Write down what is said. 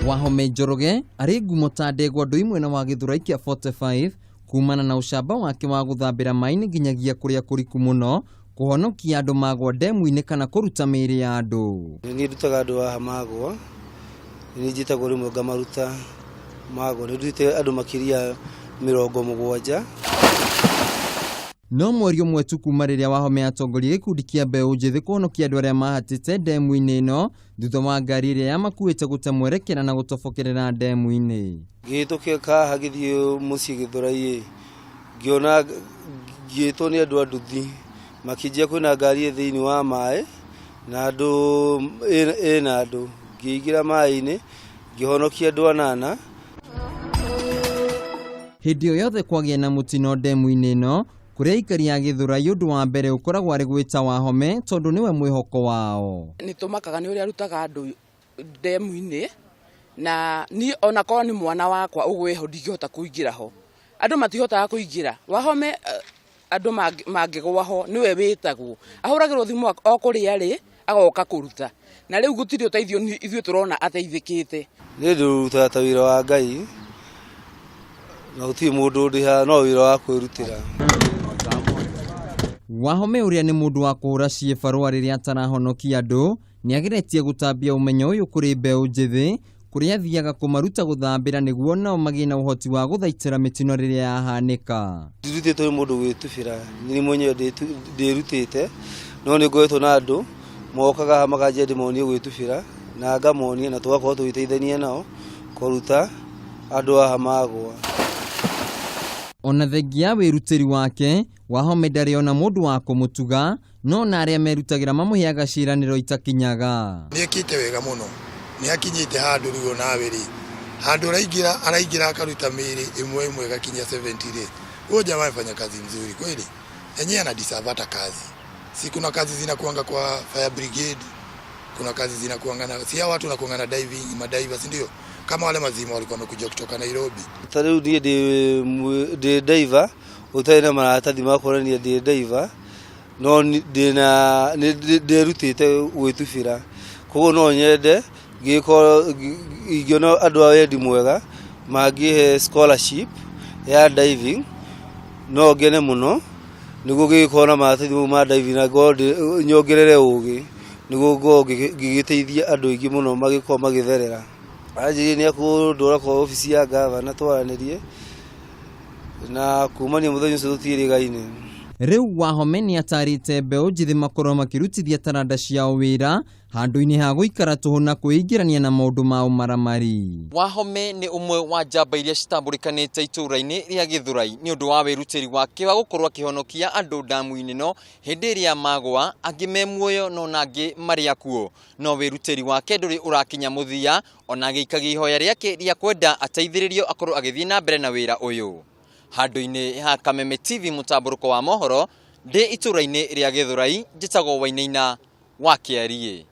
Wahome Njoroge arĩ ngumo ta ndegwa ndũi mwena wa Gĩthũrai kĩa 45 kumana na ũcamba wake wa gũthambĩra maĩ-inĩ nginyagia kũrĩa kũriku mũno, kũhonokia andũ magwa ndemu-inĩ kana kũruta mĩĩrĩ ya andũ. Nĩ niĩ ndutaga andũ haha magwa, nĩ niĩ njĩtagwo rĩmwe ngamaruta magwa, nĩ ndutĩte andũ makĩria 70. No mweri ũmwe tu kuma rĩrĩa Wahome atongoria gĩkundi kĩa mbeũ njĩthĩ kũhonokia andũ arĩa mahatĩte ndemu-inĩ ĩno thutha wa ngari ĩrĩa yamakuĩte gũte mwerekera na gũtobokerera ndemu-inĩ. Ngĩhĩtũkia haha ngĩthiĩ mũciĩ Gĩthũrai-ĩ, ngĩona ngĩtwo nĩ andũ a nduthi makĩnjĩra kwĩna ngari ĩ thĩinĩ wa maĩ na andũ ĩna andũ, ngĩingĩra maĩ-inĩ ngĩhonokia andũ 8. Hĩndĩ o yothe kwagĩa na mũtino ndemu-inĩ ĩno, kũrĩ aikari a Gĩthũrai ũndũ wa mbere ũkoragwo arĩ gwĩta Wahome tondũ nĩwe mwĩhoko wao. Nĩ tũmakaga nĩ ũrĩa arutaga andũ ndemu-inĩ, na niĩ onakorwo nĩ mwana wakwa ũgwĩho ndingĩhota kũingĩra ho. Andũ matihotaga kũingĩra. Wahome andũ mangĩgwa ho nĩwe wĩtagwo. Ahũragĩrwo thimũ o kũrĩa arĩ agoka kũruta. Na rĩu gũtirĩ ũteithio ithuĩ tũrona ateithĩkĩte. Niĩ ndĩũrutaga ta wĩra wa Ngai na gũtirĩ mũndũ ũndĩhaga no wĩra wa kwĩrutĩra. Wahome ũrĩa nĩ mũndũ wa kũhũra ciĩbarũa rĩrĩa atarahonokia andũ, nĩ ageretie gũtambia ũmenyo ũyũ kũrĩ mbeũ njĩthĩ kũrĩa athiaga kũmaruta gũthambĩra nĩguo nao magĩe na ũhoti wa gũthaitĩra mĩtino rĩrĩa yahanĩka. Ndirutĩtwo nĩ mũndũ gwĩtubĩra, niĩ mwenyewe ndĩrutĩte, no nĩ ngoretwo na andũ mokaga haha makanjia ndĩmonie gwĩtubĩra na ngamonia na tũgakorwo tũgĩteithania nao kũruta andũ haha magwa. Ona thengia ya wĩrutĩri wake, Wahome ndarĩ ona mũndũ wa kũmũtuga, no na arĩa merutagĩra mamũheaga ciĩranĩro itakinyaga. Nĩ ekĩte wega mũno, nĩ akinyĩte handũ rĩu onawe rĩ, handũ araingĩra araingĩra akaruta mĩĩrĩ ĩmwe ĩmwe ĩgakinya 70 rĩ, huyo jamaa amefanya kazi mzuri kweli, enyewe ana deserve hata kazi. Si kuna kazi zinakuanga kwa fire brigade, kuna kazi zinakuanga na si hao watu wanakuanga na diving, madiver, si ndio? Kama wale mazima walikuwa wamekuja kutoka Nairobi. Ta rĩu niĩ ndĩ diver ũtarĩ na maratathi ma kuonania ndĩ diver, no ndĩna ndĩrutĩte gwĩtubĩra, koguo no nyende ngĩkorwo ingĩona andũ a wendi mwega mangĩhe scholarship ya diving no ngene mũno, nĩguo ngĩgĩkorwo na maratathi mau ma diving na ngorwo nyongerere ũgĩ, nĩguo ngorwo ngĩgĩteithia andũ aingĩ mũno magĩkorwo magĩtherera. Anjĩrire nĩ ekũndwara kwa obici ya ngavana twaranĩrie, na kumania mũthenya ũcio tũtiĩrĩgaine. Rĩu Wahome nĩ atarĩte mbeũ njĩthĩ makorwo makĩrutithia taranda ciao wĩra handũ-inĩ ha gũikara tũhũ na kwĩingĩrania na maũndũ ma ũmaramari. Wahome nĩ ũmwe wa njamba iria citambũrĩkanĩte itũũra-inĩ rĩa Gĩthũrai nĩ ũndũ wa wĩrutĩri wake wa gũkorwo akĩhonokia andũ ndamu-inĩ ĩno hĩndĩ ĩrĩa magwa, angĩ me muoyo no na angĩ marĩ akuũ. No wĩrutĩri wake ndũrĩ ũrakinya mũthia, ona agĩikagia ihoya rĩake rĩa kwenda ateithĩrĩrio akorwo agĩthiĩ na mbere na wĩra ũyũ. Handũ-inĩ ha Kameme TV mũtambũrũko wa mohoro, ndĩ itũũra-inĩ rĩa Gĩthũrai, njĩtagwo Wainaina wa Kĩariĩ.